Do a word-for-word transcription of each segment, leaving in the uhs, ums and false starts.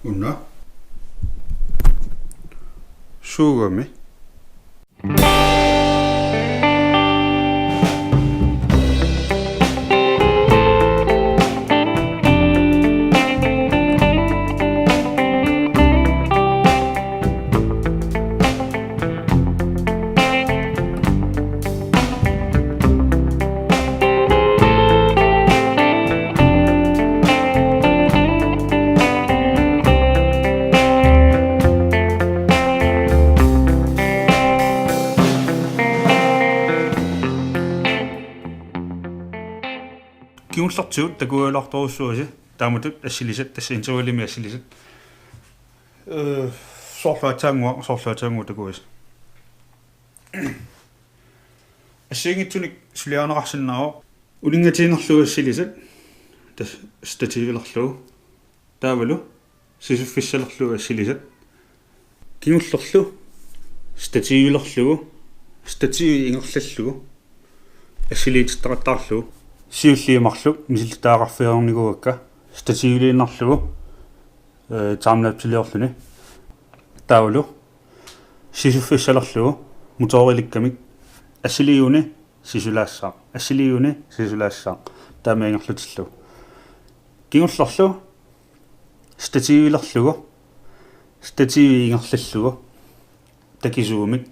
Una. Suugami. Kingullertigut takujualertorujussuuasi taamatut assilisat, tassa intervallimik assilisat. Øh, soorlu aatsaannguaq, soorlu aatsaannguaq takuasi. Assigiinngitsunik suliarineqarsinnaavoq. Uninngatiinnarlugu assilisat, tassa stativilerlugu. Taavalu sisuffissalerlugu assilisat. Kingullerlu stativilerlugu, stativi ingerlallugu assiliitittaqattaarlugu. Siulliit marluk misilittagaqarfigereernikuuakka stativiliinnarlugu, øh, timelapsiliorluni. Taavalu sisuffissalerlugu motorilikkamik assiliiuni sisulaassaaq, assiliiuni sisulaassaaq, taama ingerlatillugu. Kingullerlu stativilerlugu, stativi ingerlallugu takisuumik.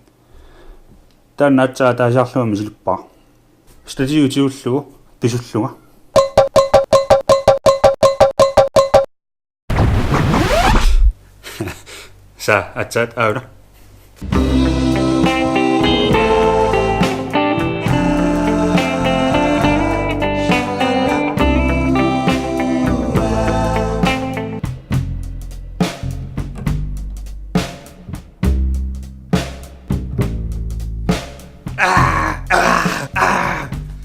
Taanna aatsaat ataasiarlunga misilippara. Stativi tigullugu pisullunga. Sa, aatsaat auna.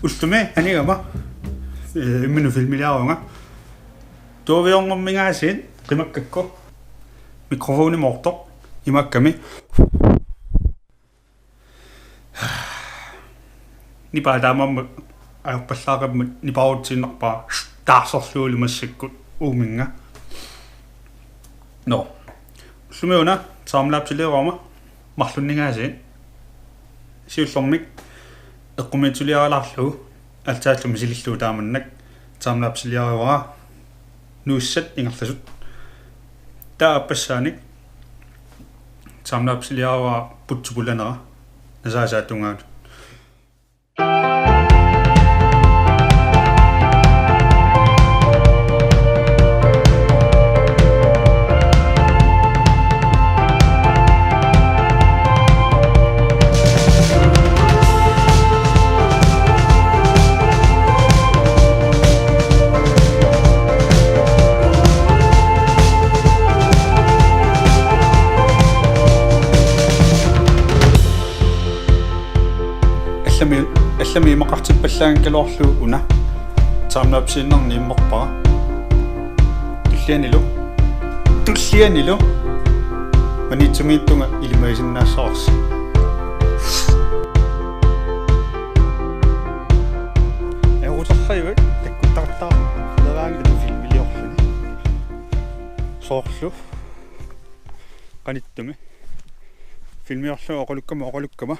Ullumi anigama, øh, imminut filmiliarunga. Tuaviornermingaasiit qimakkakku. Mikrofoni moortoq imaakkami. Nipaa taamaammat ajorpallaaqimmat nipaarutsiinnarpara taarserlugu massakkut uuminnga. Nå. Ullumi una timelapsiliorama marlunningaasiit. Siullermik eqqumiitsuliaralaarlugu aatsaat misilillugu taamannak timelapsiliarivara nuissat ingerlasut. Taava aappassaanik timelapsiliarivara putsupulanera nasaasaa tungaanut. Allami, allami imaqartippallaanngikkaluarlugu una timelapsiinnarni immerpara. Tullianilu, tullianilu Maniitsumiittunga ilimagisinnaassavarsi. Ajoquterrajuit takkuttaqattaarleraangalu filmiliorluni. Soorlu qanittumi filmiliorlunga oqalukkama, oqalukkama.